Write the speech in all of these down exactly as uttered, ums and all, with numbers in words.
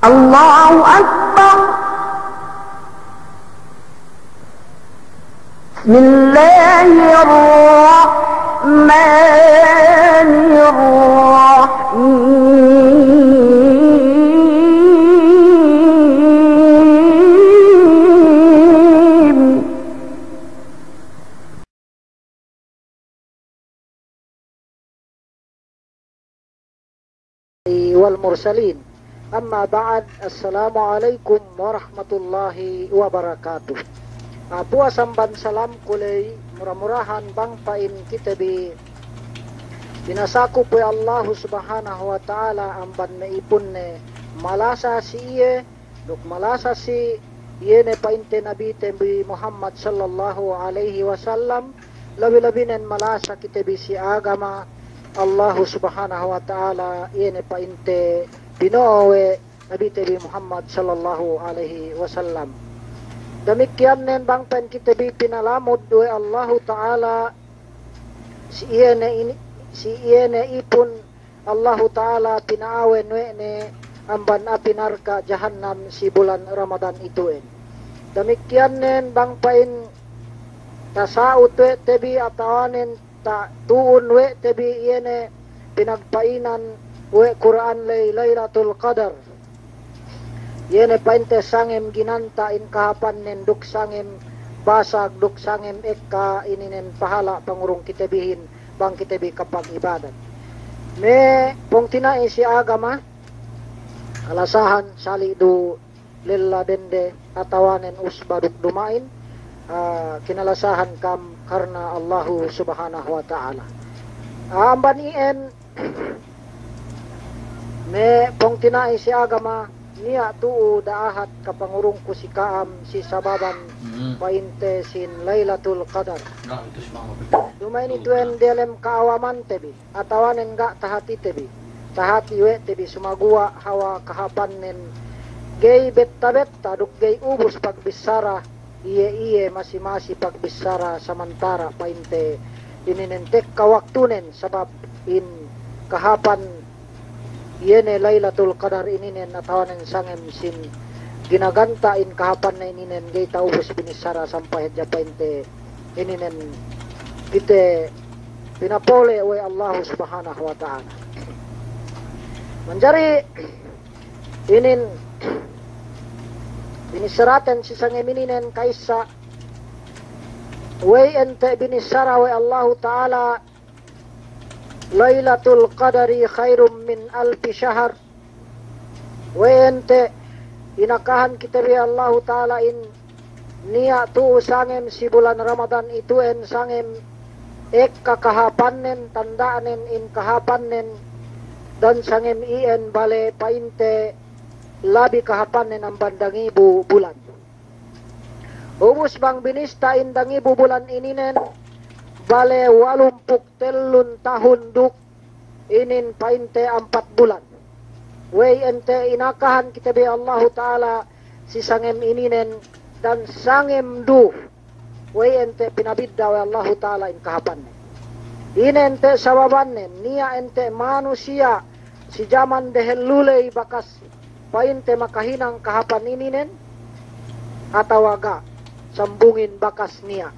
الله أكبر. بسم الله الرحمن الرحيم. والمرسلين. أما بعد، السلام عليكم ورحمة الله وبركاته. Ah, puwas amban salamku ley, mura-murahan bang pa'in kite bi pinasakup we' Allahu Subhanahu wa Ta'ala amban me' ipunne malasa si iye, duk malasa si iye ne pa'inte Nabite bi Muhammad sallallahu alaihi wasallam, labi-labinen malasa kite bi si agama Allahu Subhanahu wa Ta'ala, iye ne pa'inte pino'o we' Nabite bi Muhammad sallallahu alaihi wasallam. Damikkiyannen bang pa'in kite bi pinalamud we' Allahu Ta'ala, si iye ne ini, si iye ne ipun Allahu Ta'ala pina'awen we' ne amban api narka' jahannam si bulan Ramadan itu'en. Damikkiyannen bang pa'in tasa'ut we' te bi atawanen ta'tu'un we' te bi iye ne pinagpa'inan we' Kur'an ley Laylatul Qadar. Iye ne pa'inte sangem ginanta' in kahāpannen duk sangem basag duk sangem ekka ininen pahala' pangurung kite bihin bang kite bi kapag'ibadat. Me' pungtina'i si agama, kalasahan sali' du lella dende atawanen usba duk duma'in, ah, kinalasahan kam karna Allahu Subhanahu wa Ta'ala. Ah, amban iyan, me' pungtina'i si agama, niya' tu'u da'ahat kapangurungku si ka'am si sababan pa'inte sin Laylatul Qadar. Duma'in itu'en diyalem ka'awamante bi, atawanen ga' tahatite bi, tahati we' te bi sumaguwa' hawal kahāpannen ga'i betta-betta duk ga'i ubus pagbissara iye-iye masi-masi pagbissara samantara' pa'inte ininen tekka waktunen, sabab in kahāpan iye ne Laylatul Qadar ininen atawanen sangem sin ginaganta' in kahāpanne ininen ga'i ta'ubus binissara sampay hadja pa'inte ininen kite pinapole' we' Allahu Subhanahu wa Ta'ala. Manjari inin binissaraten si sangem ininen ka'issa, we'ey ente' binissara we' Allahu Ta'ala, Laylatul Qadri khairum min alfi shahr. We'ey ente' inakahan kite bi Allahu Ta'ala in niya' tu'u sangem si bulan Ramadan itu'en sangem ekka kahāpannen, tanda'nen in kahāpannen, dan sangem iyan bale pa'inte labi kahāpannen amban dangibu bulan. Ubus bang binista in dangibu bulan ininen, bale walumpū' tellun tahun duk inin pa'inte ampat bulan. We'ey ente' inakahan kite bi Allahu Ta'ala si sangem ininen dan sangem du, we'ey ente' pinabidda' we' Allahu Ta'ala in kahāpannen. Ine ente' sababannen, niya' ente' manusiya' si jaman dehellu ley bakas pa'inte makahinang kahāpan ininen, atawa ga', sambungin bakas niya'.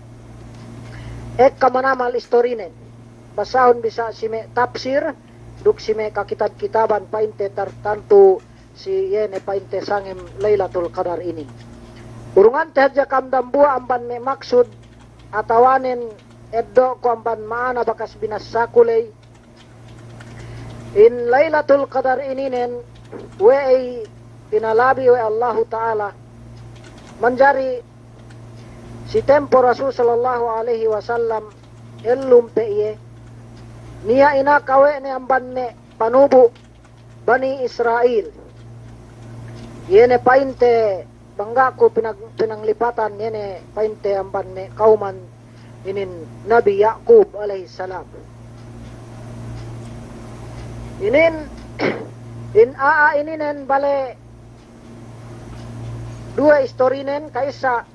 Ekka manamal istorinen, basahun bi sa' si me' tapsir, duk si me' kakitab-kitaban pa'inte tartantu si iye ne pa'inte sangem Laylatul Qadar inin. Urungante hadja kam dambuwa' amban me' maksud, atawanen eddo'ku amban ma'ana bakas binassaku ley, in Laylatul Qadar ininen we'ey pinalabi we' Allahu Ta'ala. Manjari si tempo Rasul sallallahu alaihi wasallam ellum pe iye, niya' inaka we' ne amban me' panubu' Bani Isra'il. Iye ne pa'inte bang ga' ku pinag-, pinanglipatan, iye ne pa'inte amban me' kawman inin Nabi Ya'kub alaihis salam. Inin, in a'a ininen bale duwe istorinen, ka'issa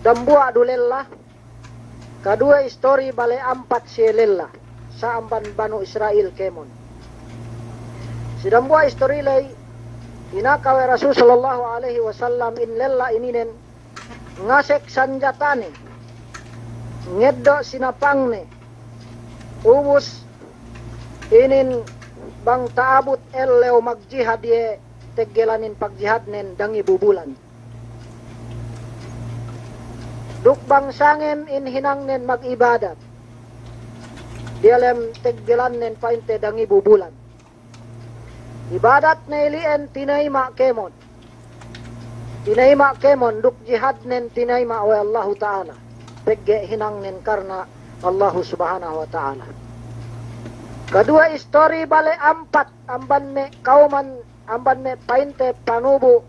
dambuwa' du lella, kaduwe istori bale ampat siye lella, sa' amban Banu Isra'il kēmon. Si dambuwa' istori ley, Inaka we' Rasul sallallahu alaihi wasallam in lella ininen ngasek sanjatane, ngeddo' sinapangne, ubus inin bang ta'abut ellew magjihad iye, teggelanin pagjihadnen dangibu bulan. Duk bang sangem in hinangnen magibadat, diyalem teggelannen pa'inte dangibu bulan. Ibadatne ili'en tinayima' kēmon. Tinayima' kēmon duk jihadnen tinayima' we' Allahu Ta'ala. Pegge' hinangnen karna Allahu Subhanahu wa Ta'ala. Kaduwe istori bale ampat amban me' kawman, amban me' pa'inte panubu'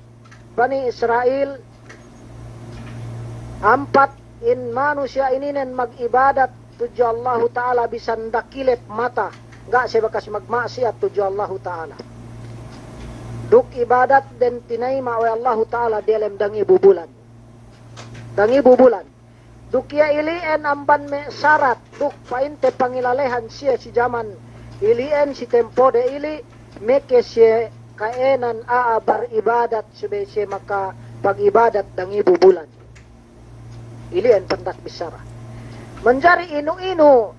Bani Isra'il, ampat in manusiya' ininen magibadat tudju Allahu Ta'ala bisan dakilep mata, ga' siye bakas magma'siyat tudju Allahu Ta'ala. Duk ibadatden tinayima' we' Allahu Ta'ala diyalem dangibu bulan. Dangibu bulan. Duk iye ili'en amban me' sarat, duk pa'inte pangilalehan siye si jaman ili'en, si tempode ili', meke siye ka'ēnan a'a baribadat subey siye makapagibadat dangibu bulan. Ili'en pandak bissara. Manjari inu-inu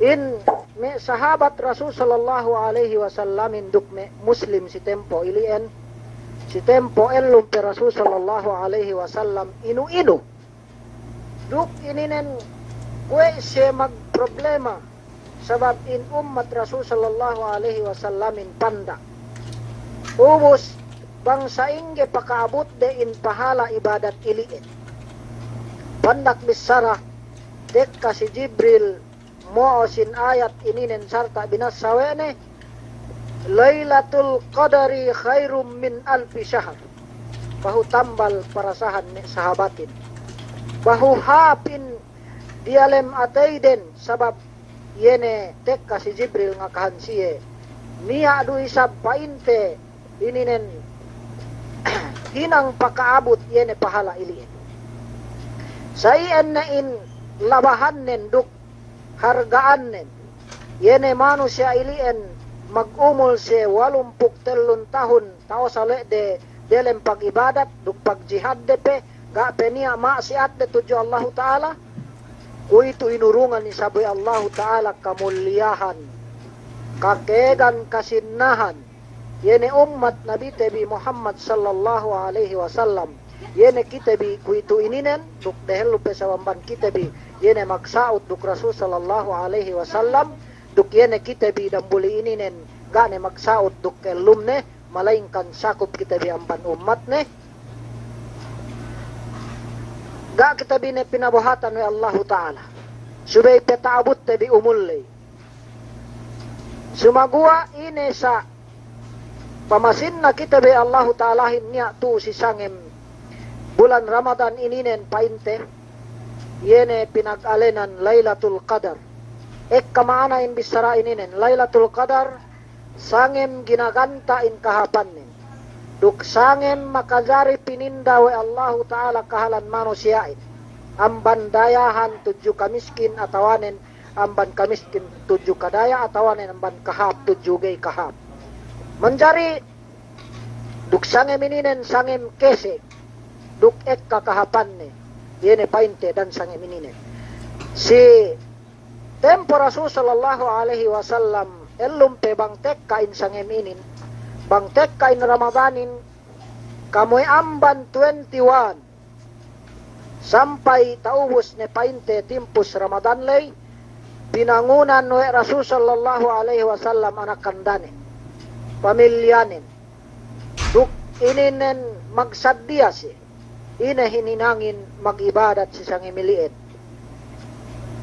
in me' sahabat Rasul sallallahu alaihi wasallamin duk me' muslim si tempo ili'en, si tempo ellum pe Rasul sallallahu alaihi wasallam inu-inu. Duk ininen kuwe' siye magproblema, sabab in ummat Rasul sallallahu alaihi wasallamin pandak. Ubus bang sa'ingge paka'abutde in pahala ibadat ili'en. Pandak bissara, tekka si Jibril mo'o sin ayat ininen sarta' binassa we' ne, "Lailatul Qadri khairum min alfi shahr." Bahu tambal parasahan me' sahabatin. Bahu hāp in diyalem ateyden, sabab iye ne tekka si Jibril ngakahan siye, niya' du isab pa'inte ininen hinang paka'abut iye ne pahala ili'en. Sa iyan ne in labahannen duk harga'annen. Iye ne manusiya' ili'en magumul siye walumpū' tellun tahun, ta'u sale'de delem pagibadat duk pagjihadde pe, ga' pe niya' ma'siyatde tudju Allahu Ta'ala. Kuwe'itu inurungan isab we' Allahu Ta'ala kamulliyahan, kakēgan, kasinnahan. Iye ne ummat Nabite bi Muhammad sallallahu alaihi wasallam. Iye ne kite bi kuwe'itu ininen, duk dehellu pe sabab amban kite bi, iye ne magsa'ut duk Rasul sallallahu alaihi wasallam, duk iye ne kite bi dambuli ininen, ga' ne magsa'ut duk ellumne, malaingkan sakup kite bi amban ummatne. Ga' kite bi ne pinabohatan we' Allahu Ta'ala. Subey pe ta'abutte bi umul ley. Sumaguwa' ine sa' pamasinna kite bi Allahu Ta'alahin niya' tu'u si sangem bulan Ramadan ininen pa'inte, iye ne pinagalenan Lailatul Qadar. Ekka ma'ana in bissara ininen, Lailatul Qadar, sangem ginaganta' in kahāpannen. Duk sangem makajari pininda we' Allahu Ta'ala kahalan manusiya'in. Amban dayahan tudju kamiskin atawanen amban kamiskin tudju kadaya, atawanen amban kahāp tudju ga'i kahāp. Manjari duk sangem ininen sangem kese, duk ekka kahāpanne, iye ne pa'inte dan sangem ininen. Si tempo Rasul sallallahu alaihi wasallam, ellum pe bang tekka in sangem inin, bang tekka in Ramadanin, kamuwe amban twenty-one, sampay ta'ubus ne pa'inte timpus Ramadan ley, pinangunan we' Rasul sallallahu alaihi wasallam anak kandanen, pamilyanen. Duk ininen magsaddiya siye, ine hininangin magibadat si sangem ili'en.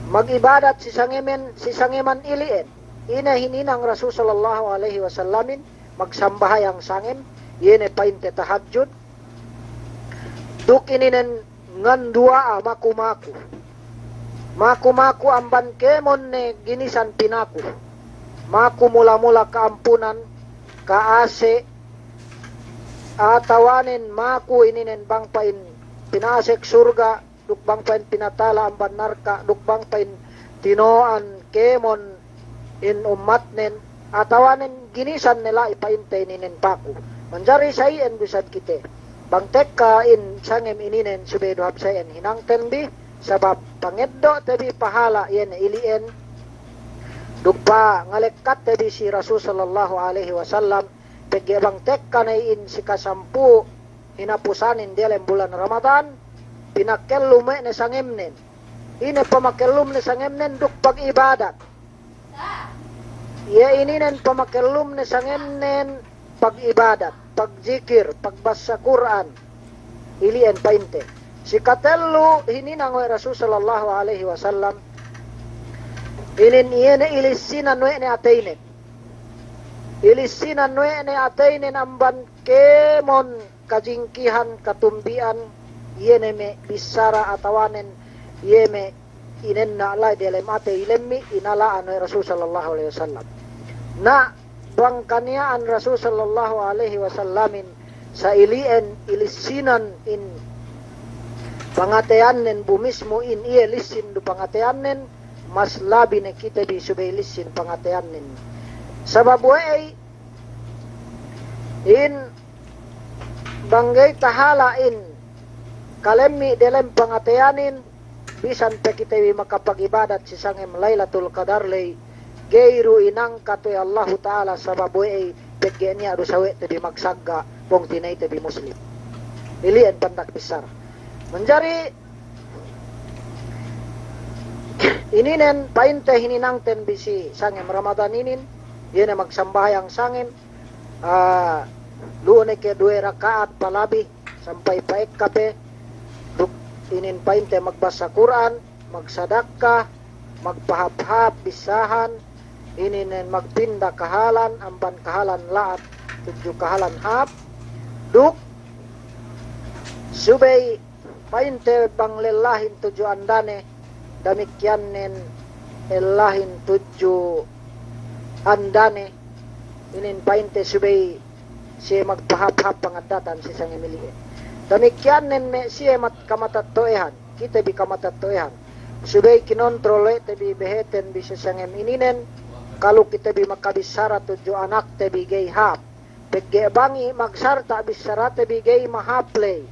Magibadat si sangemen, si sangeman ili'en. Ine hininang Rasul sallallahu alaihi wasallamin, magsambahayang sangem, iye ne pa'inte tahajjud, duk ininen nganduwa'a maku-maku. Maku-maku amban kēmon ne ginisan pinaku. Maku mula-mula ka'ampunan, ka'ase', atawanen maku ininen bang pa'in pina'asek surga', duk bang pa'in pinatala' amban narka', duk bang pa'in tino'an kēmon in ummatnen, atawanen ginisan ne la'i pa'inte ininen paku. Manjari sa iyan du isab kite. Bang tekka in sangem ininen subey du hap sa iyan hinangten bi, sabab pangeddo'te bi pahala' iye ne ili'en. Duk pangalekkatte bi si Rasul sallallahu alaihi wasallam, pegge' bang tekka ne in sikasampū' hinapusanin diyalem bulan Ramadan, pinakellum we' ne sangemnen. Ine pamakellumne sangemnen? Duk pag'ibadat. Iye ininen pamakellumne sangemnen pag'ibadat, pagjikir, pagbassa Kur'an. Ili'en pa'inte. Sikatellu hininang we' Rasul sallallahu alaihi wasallam, inin iye ne ilissinan we' ne ateynen. Ilissinan we' ne ateynen amban kēmon kajingkihan, katumbi'an, iye ne me' bissara atawanen iye me' inenna' la'i diyalem atey lemmi' inala'an we' Rasul sallallahu alaihi wasallam. Na bang kaniya'an Rasul sallallahu alaihi wasallamin sa ili'en ilissinan in pangateyannen bu mismu in iye lissin du pangateyannen, mas labi ne kite bi subey lissin pangateyannen. Sabab we'ey in bang ga'i tahala' in kalemmi' diyalem pangateyanin, bisan pe kite bi makapag'ibadat si sangem Lailatul Qadar ley, ga'i du inangkat we' Allahu Ta'ala sabab we'ey, pegge' niya' du sawe'te bi magsagga' bang tinayte bi Muslim. Ili'en pandak bissara. Manjari ininen pa'inte hininangten bi si sangem Ramadan inin, iye ne magsambahayang sangem, ah, lu'u ne ke duwe raka'at palabi, sampay pa'ekka pe, duk inin pa'inte magbassa Kur'an, magsadakka, magpahāp-hāp bissahan, ininen magpinda kahalan, amban kahalan la'at tudju kahalan hāp, duk subey pa'inte bang lellahin tudju andane, damikkiyannen ellahin tudju andane, inin pa'inte subey siye magpahāp-hāp pangaddatan si sangem ili'en. Damikkiyannen me' siye mat-, kamatetto'ahan, kite bi kamatetto'ahan. Subey kinontrol we' te bi beheten bi si sangem ininen, kalu kite bi makabissara tudju anakte bi ga'i hāp. Pegge' bang i' magsarta' bissarate bi ga'i mahāp ley,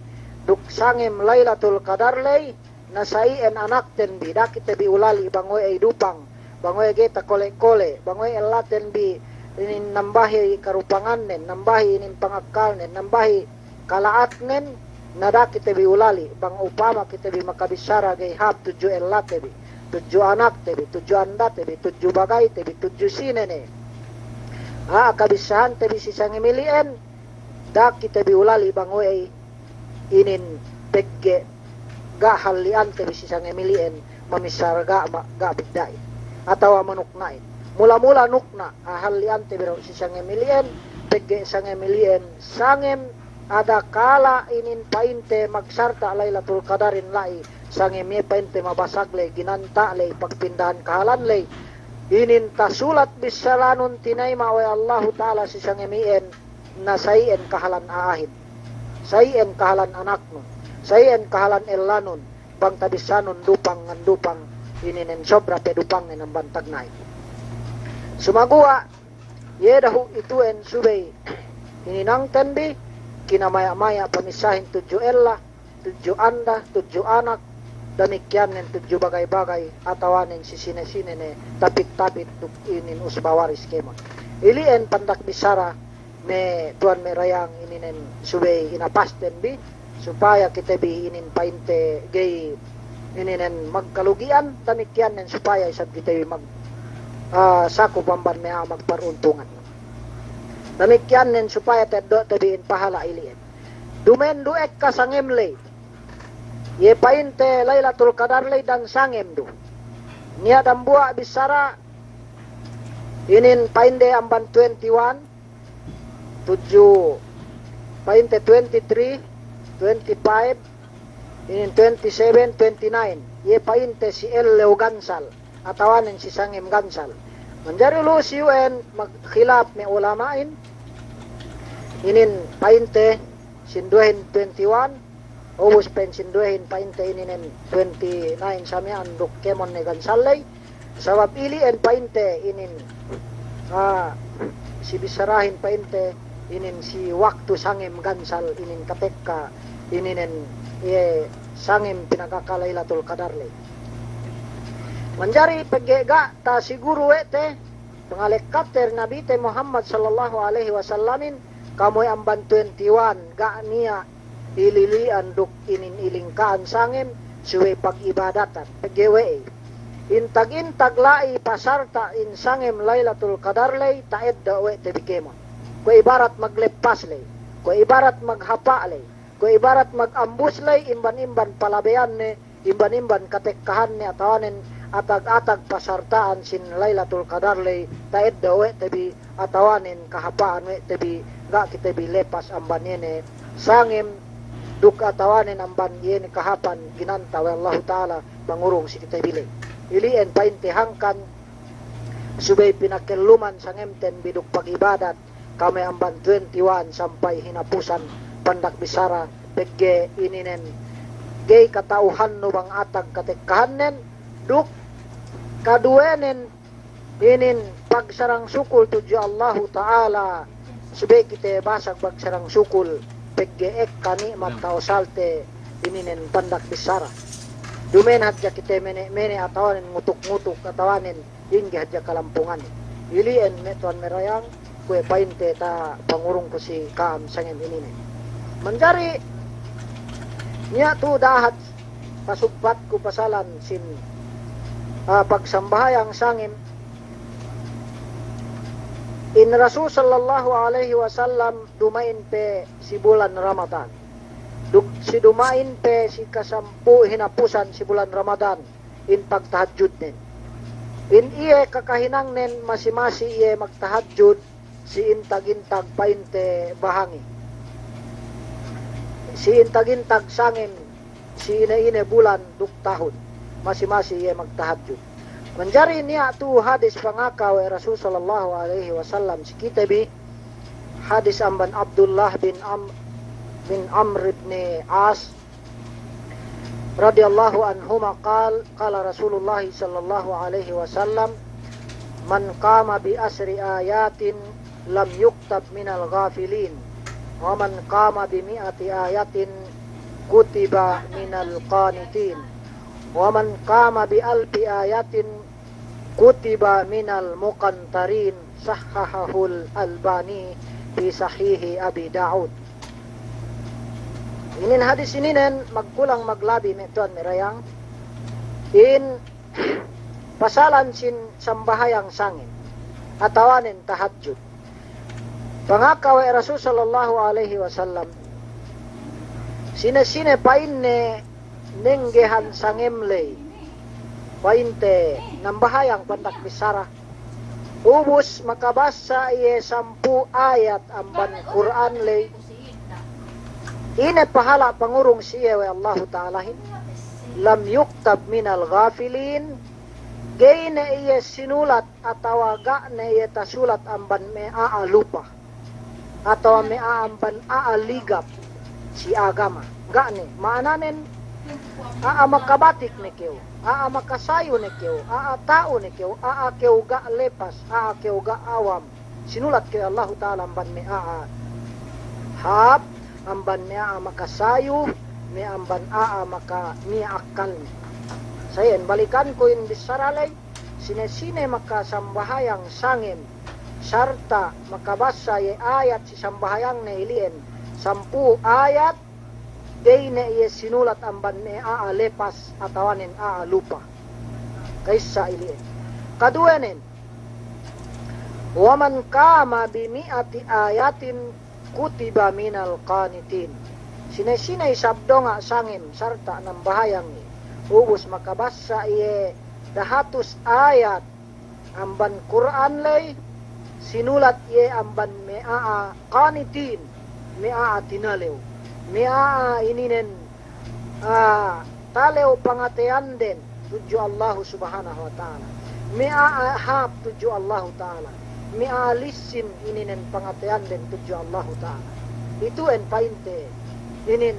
duk sangem Lailatul Qadar ley, na sa iyan anakten bi, da'a kite bi ulali' bang we'ey dupang, bang we'ey ga'i takole'-kole', bang we'ey ellaten bi inin nambahi karupangannen, nambahi inin pangakkalnen, nambahi kala'atnen, na da'a kite bi ulali', bang upama kite bi makabissara ga'i hāp tudju ellate bi, tudju anakte bi, tudju andate bi, tudju bagayte bi, tudju sine ne. A'a kabissahante bi si sangem ili'en, da'a kite bi ulali' bang we'ey inin pegge' ga' halli'ante bi si sangem ili'en mamissara ga' ma-, ga' bidda'in atawa manukna'in. Mula-mula nukna' a'a halli'ante bi du si sangem ili'en, pegge' sangem ili'en sangem adakala' inin pa'inte magsarta' Lailatul Qadarin la'i, sangem iye pa'inte mabasag ley, ginanta' ley, pagpindahan kahalan ley, inin tasulat bissaranun tinayma' we' Allahu Ta'ala si sangem iyan, na sa iyan kahalan a'ahin, sa iyan kahalan anaknun, sa iyan kahalan ellanun, bang tabissanun dupang ngan dupang, ininen sobra pe dupangnen amban tagna'in. Sumaguwa' iye dahu' itu'en subey hininangten bi, kinamaya'-maya' pamissahin tudju ella, tudju anda, tudju anak, damikkiyannen tudju bagay-bagay, atawanen si sine-sine ne tapit-tapit duk inin usba waris kēmon. Ili'en pandak bissara me' tuwan me' dayang ininen subey inapasten bi, supaya kite bi inin pa'inte ga'i ininen magkalugi'an, damikkiyannen supaya isab kite bi mag-, ah, sakup amban me' a'a magparuntungan. Damikkiyannen supaya teddo'te bi in pahala' ili'en. Dumen du ekka sangem ley. Iye pa'inte Lailatul Qadar ley dan sangem du. Niya' dambuwa' bissara inin pa'inde amban twenty-one, tudju pa'inte twenty-three, twenty-five, inin twenty-seven, twenty-nine. Iye pa'inte si ellew gansal atawanen si sangem gansal. Manjari lu'u si iyan magkhilaf me' ulama'in, inin pa'inte sinduwehin twenty-one, ubus pe sinduwehin pa'inte ininen twenty-nine sa miya'an duk kēmon ne gansal ley. Sabab ili'en pa'inte inin, ah, si bissarahin pa'inte inin si waktu sangem gansal inin katekka ininen iye sangem pinagaka Lailatul Qadar ley. Manjari pegge' ga' tasiguru we' te, pangalekkatte Nabite Muhammad sallallahu alaihi wasallamin, kamuwe amban twenty-one ga' niya' ilili'an duk inin ilingka'an sangem subey pagibadatan. Pegge' we'ey, intag-intag la'i pasarta' in sangem Lailatul Qadar ley, ta'eddo' we' te bi kēmon. Kuwe' ibarat magleppas ley, kuwe' ibarat maghapa' ley, kuwe' ibarat magambus ley, imban-imban palabeyanne, imban-imban katekkahanne atawanen atag-atag pasarta'an sin Lailatul Qadar ley, ta'eddo' we' te bi atawanen kahapa'an we' te bi, ga' kite bi lepas amban iye ne sangem duk atawanen amban iye ne kahapa'an ginanta' we' Allahu Ta'ala pangurung si kite bi ley. Ili'en pa'inte hangkan subey pinakelluman sangemten bi duk pagibadat, kamuwe amban twenty-one sampay hinapusan pandak bissara, pegge' ininen ga'i kata'uhannu bang atag katekkahannen, duk kaduwenen inin pagsarang sukul tudju Allahu Ta'ala, subey kite basag pagsarang sukul, pegge' ekka ni'mat ta'usalte ininen pandak bissara. Duma'in hadja kite mene'-mene' atawanen ngutuk-ngutuk atawanen ingge hadja kalampungan. Ili'en me' tuwan me' dayang, kuwe' pa'inte tapangurungku si ka'am sangem ininen. Manjari niya' tu dahat pasugpatku pasalan sin, ah, pagsambahayang sangem. In Rasul sallallahu alaihi wasallam duma'in pe si bulan Ramadan. Duk si duma'in pe si kasampū' hinapusan si bulan Ramadan in pagtahajjudnen. In iye kakahinangnen masi-masi iye magtahajjud si intag-intag pa'inte bahangi, si intag-intag sangem, si ine-ine bulan duk tahun, masi-masi iye magtahajjud. Manjari niya' tu hadis pangaka we' Rasul sallallahu alaihi wasallam si kite bi, hadis amban Abdullah bin Am-, bin Amr ibn As, رضي الله عنهما قال، قال رسول الله صلى الله عليه وسلم: من قام بعشر آيات لم يكتب من الغافلين، ومن قام بمائة آية كتب من القانتين، ومن قام بألف آية كتب من المقنطرين، صححه الألباني في صحيح أبي داود. Inin hadis ininen magkulang maglabi me' tuwan me' dayang, in pasalan sin sambahayang sangem atawanen tahajjud. Pangaka we' Rasul sallallahu alaihi wasallam, sine-sine pa'inne nenggehan sangem ley, pa'inte nambahayang pandak bissara, ubus makabassa iye sampū' ayat amban Kur'an ley, ine pahala' pangurung si iye we' Allahu Ta'alahin, لم يكتب من الغافلين, ga'i ne iye sinulat atawa ga' ne iye tasulat amban me' a'a lupa, atawa me' a'a amban a'a ligap si agama. Ga' ne, ma'ananen, a'a makabatik ne kew, a'a makasayu ne kew, a'a ta'u ne kew, a'a kew ga' lepas, a'a kew ga' awam, sinulat kew Allahu Ta'ala amban me' a'a hāp, amban me' a'a makasayu, me' amban a'a maka-, niya' akkalne. Sa iyan balikanku in bissara ley, sine-sine makasambahayang sangem, sarta' makabassa iye ayat si sambahayangne ili'en, sampū' ayat, ga'i ne iye sinulat amban me' a'a lepas atawanen a'a lupa. Ka'issa ili'en. Kaduwenen, ومن قام بمائة آية كتب من القانتين. Sine-sine isab donga' sangem sarta' nambahayang iye, ubus makabassa iye dahatus ayat amban Kur'an ley, sinulat iye amban me' a'a qanitin, me' a'a tinalew, me' a'a ininen, ah, talew pangateyanden tudju Allahu Subhanahu wa Ta'ala, me' a'a hāp tudju Allahu Ta'ala, me' a'a lissin ininen pangateyanden tudju Allahu Ta'ala. Itu'en pa'inte inin,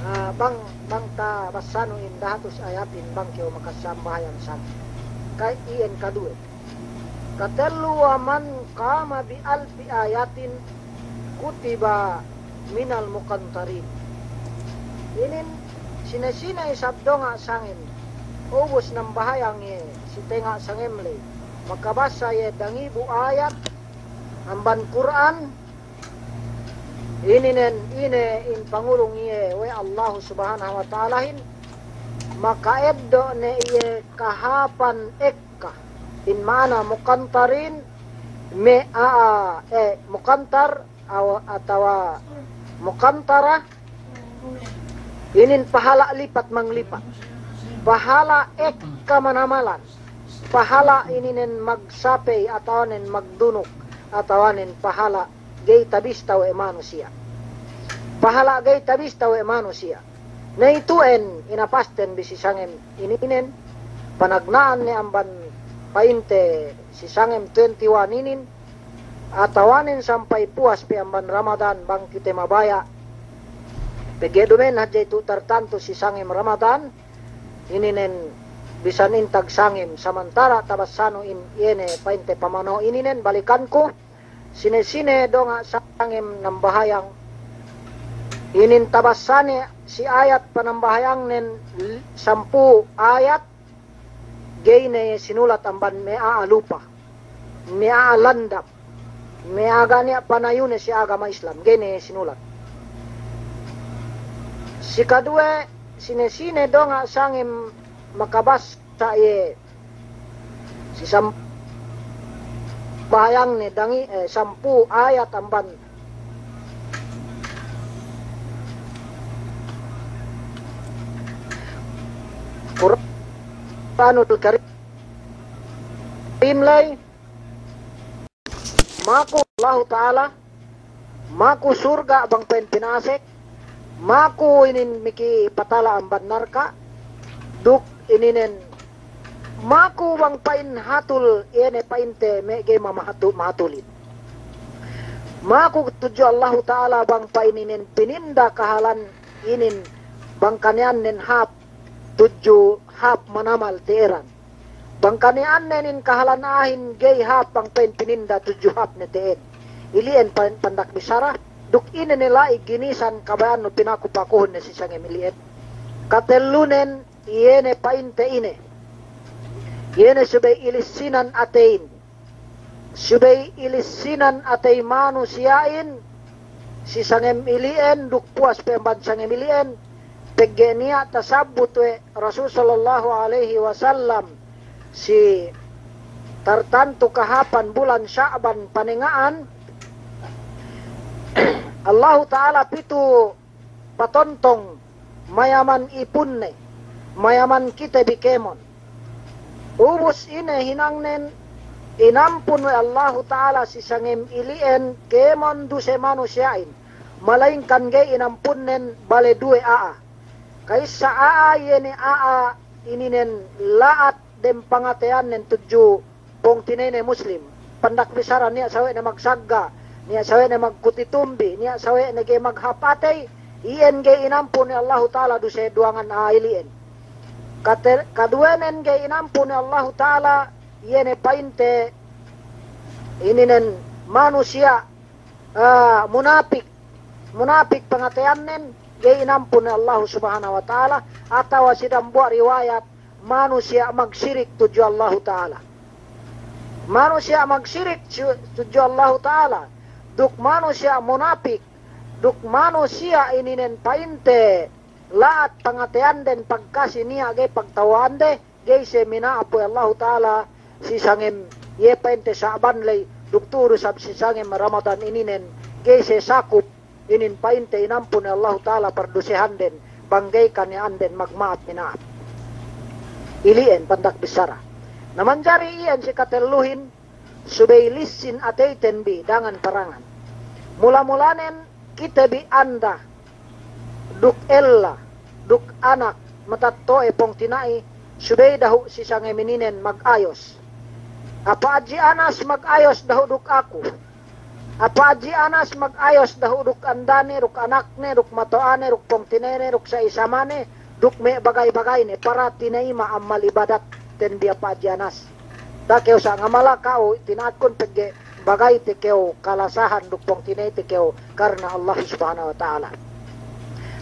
ah, bang, bang tabassanu in dahatus ayatin bang kew makasambahayang sangem. Ka-, iyan kaduwe. Katellu, ومن qama bi alfi ayatin kutiba minal muqantarin. Inin sine-sine isab donga' sangem, ubus nambahayang iye si tenga' sangem ley, makabassa iye dangibu ayat amban Kur'an, ininen, ine in pangurung iye we' Allahu Subhanahu wa Ta'alahin, maka'eddo' ne iye kahāpan ekka. In ma'ana muqantarin, me' a'a, eh, muqantar, aw-, atawa muqantara, inin pahala' lipat manglipat. Pahala' ekka manamalan. Pahala' ininen magsapey, atawanen magdunuk, atawanen pahala' ga'i tabista we' manusiya'. Pahala' ga'i tabista we' manusiya'. Na itu'en inapasten bi si sangem ininen, panagna'an ne amban pa'inte si sangem twenty-one inin, atawanen sampay puwas pe amban Ramadan bang kite mabaya'. Pegge' duma'in hadja itu tartantu si sangem Ramadan, ininen bisan intag sangem, samantara' tabassanu in iye ne pa'inte pamano' ininen, balikanku, sine-sine donga' sangem nambahayang, inin tabassane si ayat panambahayangnen l-, sampū' ayat, ga'i ne sinulat amban me' a'a lupa, me' a'a landap, me' a'a ga' niya' panayune si agama Islam, ga'i ne sinulat. Si kaduwe, sine-sine donga' sangem makabassa iye si sam-, bahayangne dangi, eh, sampū' ayat amban Kur'anul Karim ley, maku Allahu Ta'ala, maku surga' bang pa'in pinasek, maku inin miki patala' amban narka', duk ininen maku bang pa'in hatul, iye ne pa'inte me' ga'i mamahatu-, mahatulin. Maku tudju Allahu Ta'ala bang pa'in inin pininda kahalan inin bang kaniyanen hāp tudju hāp manamal te'eran. Bang kaniyanen in kahalan a'ahin ga'i hāp bang pa'in pininda tudju hāp ne te'en. Ili'en pan-, pandak bissara, duk ine ne la'i ginisan kabaya'annu pinaku-pakuhun ne si sangem ili'en. Katellunen, iye ne pa'inte ine. Iye ne subey ilissinan ateyin. Subey ilissinan atey manusiya'in, si sangem ili'en, duk puwas pe amban sangem ili'en, pegge' niya' tasabbut we' Rasul sallallahu alaihi wasallam, si tartantu kahāpan bulan Sya'ban panenga'an, Allahu Ta'ala pitu patontong, mayaman ipunne, mayaman kite bi kēmon. Ubus ine hinangnen, inampun we' Allahu Ta'ala si sangem ili'en kēmon duse manusiya'in, malayingkan ga'i inampunnen bale duwe a'a. Ka'issa a'a iye ne a'a ininen la'at dem pangateyannen tudju pungtina'ine Muslim. Pandak bissara niya' sawe'ne magsagga', niya' sawe'ne magkutitumbi, niya' sawe'ne ga'i maghāp atey, iyan ga'i inampun we' Allahu Ta'ala duse duwangan a'a ili'en. Kate-, kaduwenen ga'i inampun we' Allahu Ta'ala, iye ne pa'inte ininen manusiya', ah, munapik, munapik pangateyannen, ga'i inampun we' Allahu Subhanahu wa Ta'ala, atawa si dambuwa' riwayat, manusiya' magsirik tudju Allahu Ta'ala. Manusiya' magsirik su-, tudju Allahu Ta'ala. Duk manusiya' munapik. Duk manusiya' ininen pa'inte la'at pangateyanden pagkasi niya' ga'i pagtawa'ande, ga'i siye mina'ap we' Allahu Ta'ala si sangem iye pa'inte Sya'ban ley, duk tu'u du sab si sangem Ramadan ininen, ga'i siye sakup inin pa'inte inampun we' Allahu Ta'ala pardusehanden, bang ga'i kaniya'anden magma'ap mina'ap. Ili'en pandak bissara. Na manjari iyan si katelluhin, subey lissin ateyten bi dangan-parangan. Mula-mulanen kite bi anda, duk ella, duk anak, matetto'e pungtina'i, subey dahu' si sangem ininen magayos. Apa Hadji Anas magayos dahu' duk aku. Apa Hadji Anas magayos dahu' duk andane, duk anakne, duk mato'ane, duk pungtina'ine, duk sa'i samane, duk me' bagay-bagayne, para tinayima' amal ibadatten bi Apa Hadji Anas. Da'a kew sa' ngamala ka'u tina'atkun pegge' bagayte kew kalasahan duk pungtina'ite kew karna Allah Subhanahu wa Ta'ala.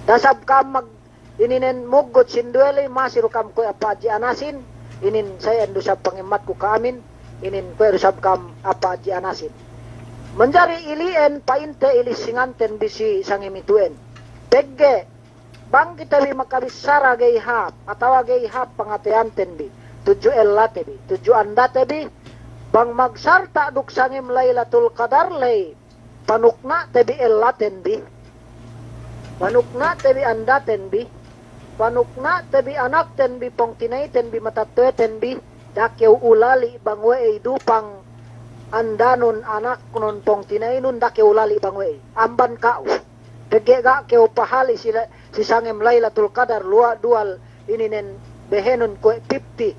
Dasab ka'am mag-, ininen muggut sinduwe ley, masi du ka'am kuwe' apa'aji anasin, inin sa'iyan du sab pangemmatku ka'amin, inin kuwe' du sab ka'am apa'aji anasin. Manjari ili'en pa'inte ilissinganten bi si sangem itu'en. Pegge' bang kite bi makabissara ga'i hāp, atawa ga'i hāp pangateyanten bi, tudju ellate bi, tudju andate bi, bang magsarta' duk sangem Laylatul Qadar ley, panukna'te bi ellaten bi, panukna'te bi andaten bi, panukna'te bi anakten bi, pungtina'iten bi, matetto'eten bi, da'a kew ulali' bang we'ey du pangandanun, anaknun, pungtina'inun, da'a kew ulali' bang we'ey. Amban ka'u. Pegge' ga' kew pahali' si la-, si sangem Laylatul Qadar luwa' duwal ininen behenun kuwe' pipti.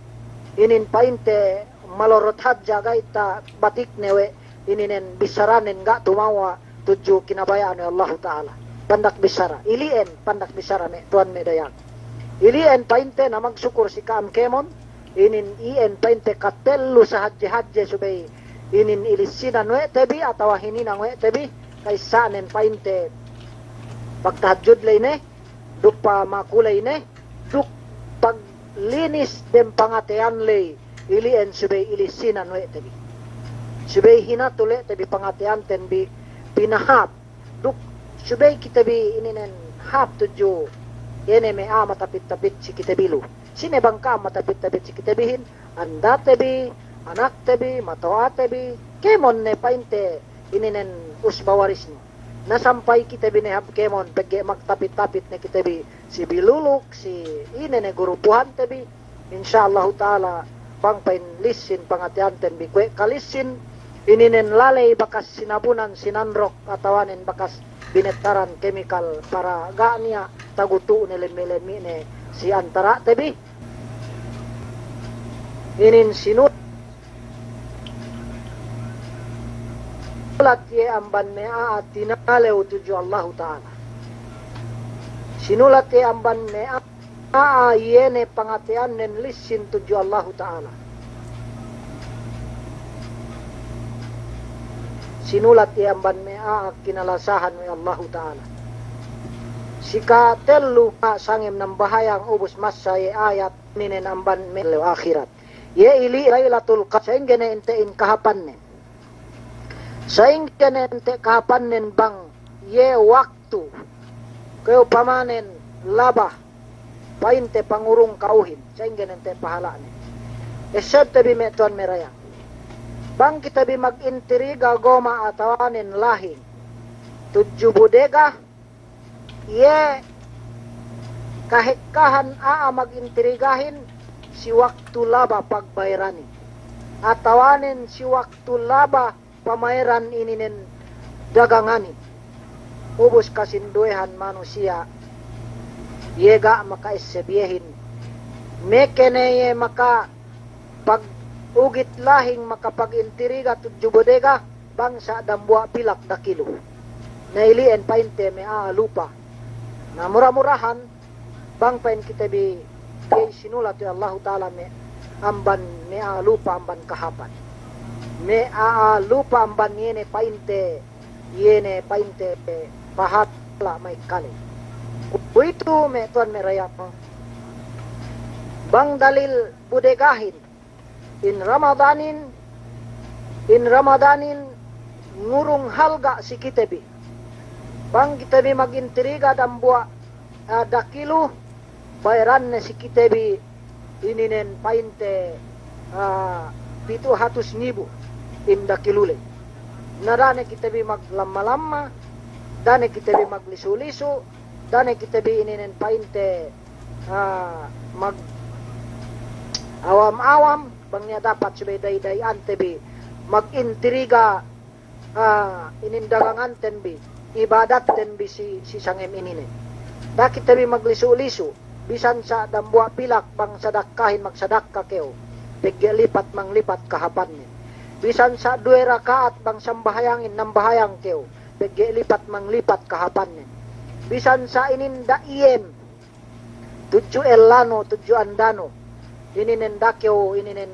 Inin pa'inte malorot hadja ga'i tabatikne we' ininen bissaranen ga' tumawa' tudju kinabaya'an we' Allahu Ta'ala. Pandak bissara. Ili'en pandak bissara me' tuwan me' dayang. Ili'en pa'inte na magsukur si ka'am kēmon, inin iyan pa'inte katellu sahadje-hadje subey inin ilissinan we' te bi atawa hininang we' te bi, ka'issanen pa'inte pagtahajjud ley ne, duk pamaku ley ne, duk paglinis dem pangateyan ley, ili'en subey ilissinan we' te bi. Subey hinatul we' te bi pangateyanten bi pinahāp. Duk subey kite bi ininen hāp tudju iye ne me' a'a matapit-tapit si kite bi lu. Sine bang ka'am matapit-tapit si kite bihin, andate bi, anakte bi, mato'ate bi, kēmon ne pa'inte ininen usba warisnu. Na sampay kite bi ne hāp kēmon pegge' magtapit-tapit ne kite bi si biluluk, si ine ne gurupuhante bi, Insya Allahu Ta'ala, bang pa'in lissin pangateyanten bi kuwe' kalissin, ininen laley bakas sinabunan sinanrok atawanen bakas binettaran kemikal para ga' niya' tagutu' ne lemmi'-lemmi' ne si antara'te bi. Inin sinulat iye amban me' a'a tinalew tudju Allahu Ta'ala. Sinulat iye amban me' a'a a'a iye ne pangateyannen lissin tudju Allahu Ta'ala. Sinulat iye amban me' a'a kinalasahan we' Allahu Ta'ala. Si katellu, sangem nambahayang ubus massa iye ayat ininen amban me' ellew ahirat. Iye ili' Laylatul Qadar, sa'ingge ne ente' in kahāpannen. Sa'ingge ne ente' kahāpannen bang iye wak- tu kew pamanen laba pa'inte pangurung ka'uhin, sa'ingge ne ente' pahala'nen. Essebte bi me' tuwan me' dayang. Bang kite bi magintiriga goma' atawanen lahing tudju budega, iye kahekkahan a'a magintirigahin si waktu laba pagbayeranin, atawanen si waktu laba pamayeran ininen daganganin. Ubus kasinduwehan manusiya', iye ga' maka'esseb iyehin. Meke ne iye makapagugit lahing, makapagintiriga tudju bodega, bang sa' dambuwa' pilak dakilu. Na ili'en pa'inte me' a'a lupa. Na mura-murahan, bang pa'in kite bi, iye sinulat we' Allahu Ta'ala me' amban me' a'a lupa amban kahāpan. Me' a'a lupa amban iye ne pa'inte, iye ne pa'inte pahala' ma'ekka ley. Kuwe'itu me' tuwan me' dayang. Bang dalil budegahin, in Ramadanin, in Ramadanin ngurung halga' si kite bi. Bang kite bi magintiriga dambuwa', ah, dakilu, bayeranne si kite bi ininen pa'inte, ah, pitu' hatus ngibu in dakilu ley. Na da'a ne kite bi maglamma-lamma, da'a ne kite bi maglisu'-lisu', da'a ne kite bi ininen pa'inte ah, mag-awam-awam, bang niya' dapat subey day-dayante bi magintiriga, ah, inin daganganten bi, ibadatten bi si, si sangem ininen. Da'a kite bi maglisu'-lisu', bisan sa' dambuwa' pilak bang sadakkahin magsadakka kew, pegge' lipat manglipat kahāpannen. Bisan sa' duwe raka'at bang sambahayangin nambahayang kew, pegge' lipat manglipat kahāpannen. Bisan sa' inin da'a iyem, tudju ellanu, tudju andanu. Ininen da'a kew, ininen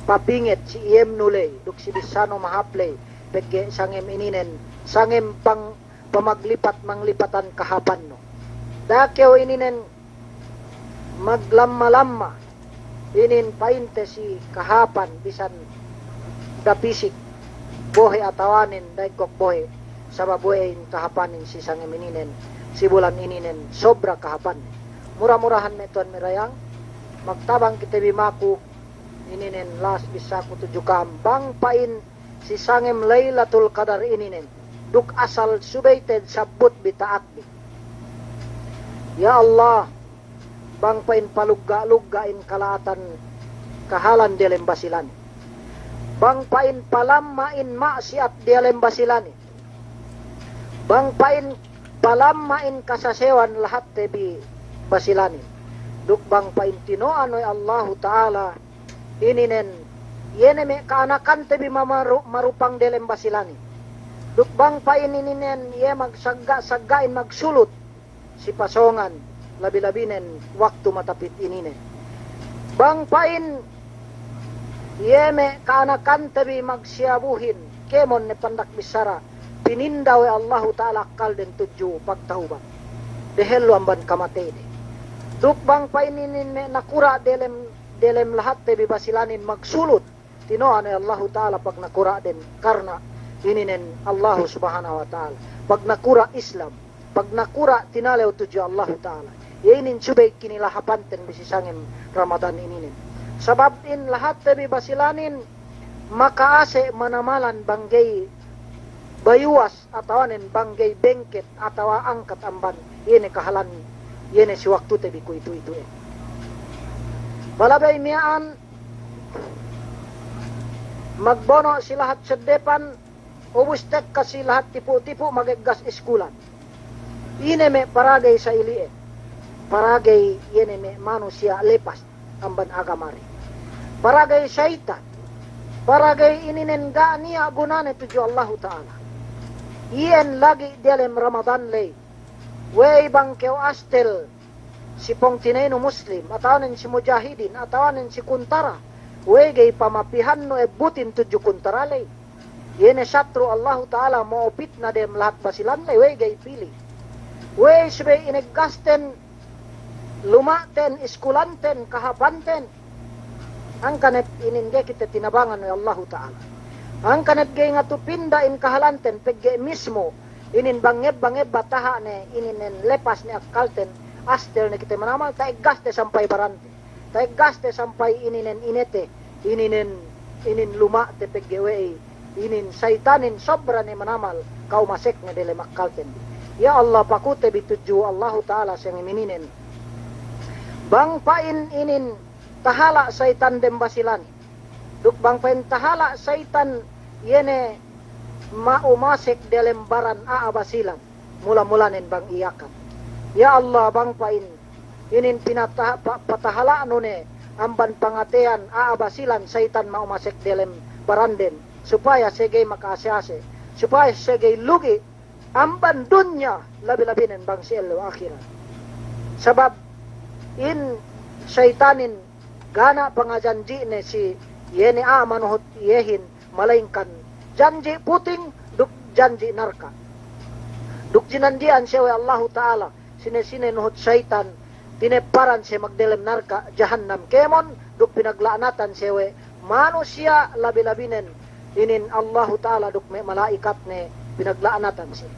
papinget si iyemnu ley, duk si bissānu mahāp ley, pegge' sangem ininen, sangem pang-, pamaglipat-manglipatan kahāpannu. Da'a kew ininen maglamma-lamma, inin pa'inte si kahāpan bisan dapisik bohe' atawanen daekkok bohe', sabab we'ey in kahāpanin si sangem ininen, si bulan ininen, sobra kahāpanin. Mura-murahan me' tuwan me' dayang, magtabang kite bi maku, ininen las bissāku tudju ka'am, bang pa'in si sangem Laylatul Qadar ininen, duk asal subey te'ed sabbut bi ta'at bi. Ya Allah, bang pa'in palugga'-lugga' in kala'atan kahalan diyalem Basilanin. Bang pa'in palamma in ma'siyat diyalem Basilanin. Bang pa'in palamma in kasasewan lahatte bi Basilanin. Duk bang pa'in tino'an we' Allahu Ta'ala ininen, iye ne me' ka'anakante bi mamaru-, marupang delem Basilanin. Duk bang pa'in ininen, iye magsagga'-sagga'in magsulut si pasōngan, labi-labinen waktu matapit ininen. Bang pa'in, iye me' ka'anakante bi magsiyabuhin, kēmon ne pandak bissara, pininda we' Allahu Ta'ala akkalden tudju pagtawbat. Dehellu amban kamateyde. Duk bang pa'in inin me' nakura' delem, delem lahatte bi Basilanin magsulut, tino'an we' Allahu Ta'ala pagnakura'den, karna' ininen Allahu Subhanahu wa Ta'ala. Pagnakura' Islam, pagnakura' tinalew tudju Allahu Ta'ala. Iye inin subey kinilahāpanten bi si sangem Ramadan ininen. Sabab in lahatte bi Basilanin maka'ase' manamalan bang ga'i bayuwas atawanen bang ga'i bengket atawa angkat amban iye ne kahalan, iye ne si waktute bi kuwe'itu-itu'en. Palabey miya'an magbono' si lahat seddepan, ubus tekka si lahat tipu'-tipu' mageggas iskulan. Ine me' paragey sa'ili'en? Paragey iye ne me' manusiya' lepas amban agamade. Paragey seyitan. Paragey ininen ga' niya' gunane tudju Allahu Ta'ala. Iyan lagi' diyalem Ramadan ley. We'ey bang kew astel si pungtina'inu Muslim, atawanen si mujahidin, atawanen si kuntara, we'ey ga'i pamapihannu ebbutin tudju kuntara ley. Iye ne satru' Allahu Ta'ala mo'o pitna dem lahat Basilan ley, we'ey ga'i pili. We'ey subey ineggasten luma'ten, iskulanten, kahāpanten. Angkanep inin ga'i kite tinabangan we' Allahu Ta'ala. Angkanep ga'i ngatu pinda in kahalanten pegge' mismu inin bang ngebba-ngebba taha' ne ininen lepas ne akkalten, astel ne kite manamal, ta'eggaste sampay barante. Ta'eggaste sampay ininen inete, ininen, inin luma'te pegge' we'ey, inin seyitanin sobra ne manamal, ka'umasek ne delem akkalten. Ya Allah, pakute bi tudju Allahu Ta'ala sangem ininen. Bang pa'in inin tahala' seyitan dem Basilan. Duk bang pa'in tahala' seyitan iye ne ma'umasek delem baran a'a Basilan. Mula-mulanen bang Iyakan. Ya Allah, bang pa'in inin pinata-, pa-, patahala'nu ne amban pangateyan a'a Basilan seyitan ma'umasek delem baranden, supaya siye ga'i maka'ase'-ase', supaya siye ga'i lugi' amban dunya, labi-labinen bang si ellew ahirat. Sabab in seyitanin ga' niya' pangajanji'ne si iye ne a'a manuhut iyehin, malayingkan janji' puting duk janji' narka'. Duk jinanji'an siye we' Allahu Ta'ala, sine-sine nuhut seyitan, tinepparan siye magdelem narka' jahannam kēmon, duk pinagla'natan siye we' manusiya' labi-labinen inin Allahu Ta'ala duk me' mala'ikatne pinagla'natan siye.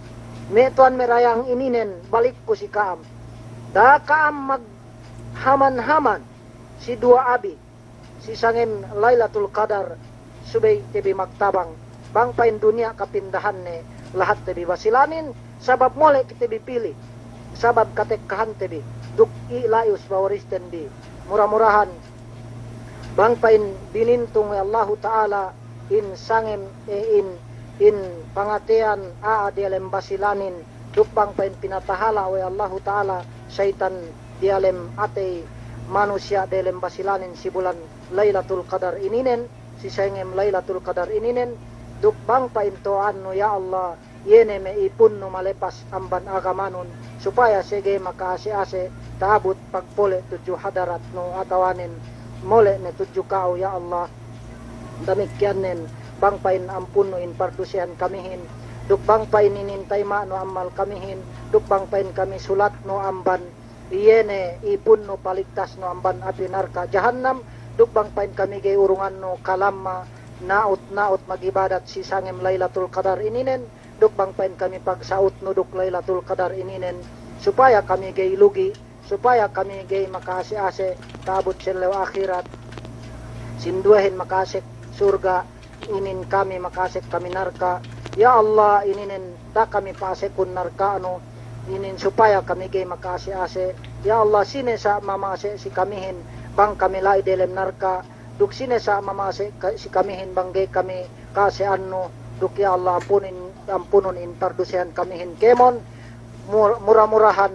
Me' tuwan me' dayang ininen balikku si ka'am. Da'a ka'am maghaman-haman si duwa'a bi si sangem Laylatul Qadar, subey te bi magtabang, bang pa'in dunya kapindahanne lahat te bi Basilanin, sabab mole' kite bi pili, sabab katekkahante bi, duk i' la'i usba-waristen bi. Mura-murahan, bang pa'in binintung we' Allahu Ta'ala in sangem, e, in, in pangateyan a'a diyalem Basilanin, duk bang pa'in pinatahala' we' Allahu Ta'ala seyitan diyalem atey manusiya' delem Basilanin si bulan Laylatul Qadar ininen, si sangem Laylatul Qadar ininen, duk bang pa'in to'annu, ya Allah, iye ne me' ipunnu malepas amban agamanun, supaya siye ga'i maka'ase'-ase' ta'abut pagpole' tudju hadaratnu atawanen mole' ne tudju ka'u, ya Allah. Damikkiyannen, bang pa'in ampunnu in pardusehan kamihin, duk bang pa'in inin tayima'nu ammal kamihin, duk bang pa'in kami sulatnu amban, iye ne ipunnu paligtasnu amban api narka' jahannam, duk bang pa'in kami ga'i urungannu kalamma na'ut-na'ut magibadat si sangem Laylatul Qadar ininen, duk bang pa'in kami pagsa'utnu duk Laylatul Qadar ininen, supaya kami ga'i lugi', supaya kami ga'i maka'ase'-ase' ta'abut si ellew ahirat, sinduwehin maka'asek surga', inin kami maka'asek kami narka'. Ya Allah, ininen da'a kami pa'asekun narka'nu, inin supaya kami ga'i maka'ase'-ase'. Ya Allah, sine sa' mama'ase' si kamihin bang kami la'i delem narka', duk sine sa' mama'ase' ka-, si kamihin bang ga'i kami ka'ase'annu, duk ya Allah, ampunin, ampunun in pardusehan kamihin kēmon. Mur-, mura-murahan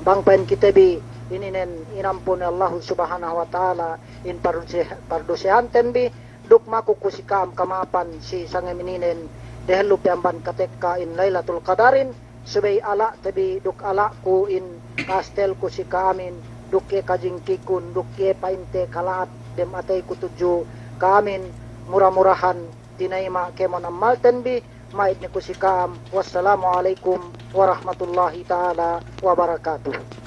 bang pa'in kite bi ininen inampun Allahu Subhanahu wa Ta'ala in parduse-, pardusehanten bi, duk maku ku si ka'am kama'apan si sangem ininen, dehellu pe amban katekka in Laylatul Qadarin, subey ala' te bi duk ala' ku in kastel ku si ka'amin, duk iye kajingkikun, duk iye pa'inte kala'at dem atey ku tudju ka'amin, mura-murahan tinayima' kēmon ammalten bi. Ma'id ne ku si ka'am. Wassalamu alaikum warahmatullahi ta'ala wabarakatuh.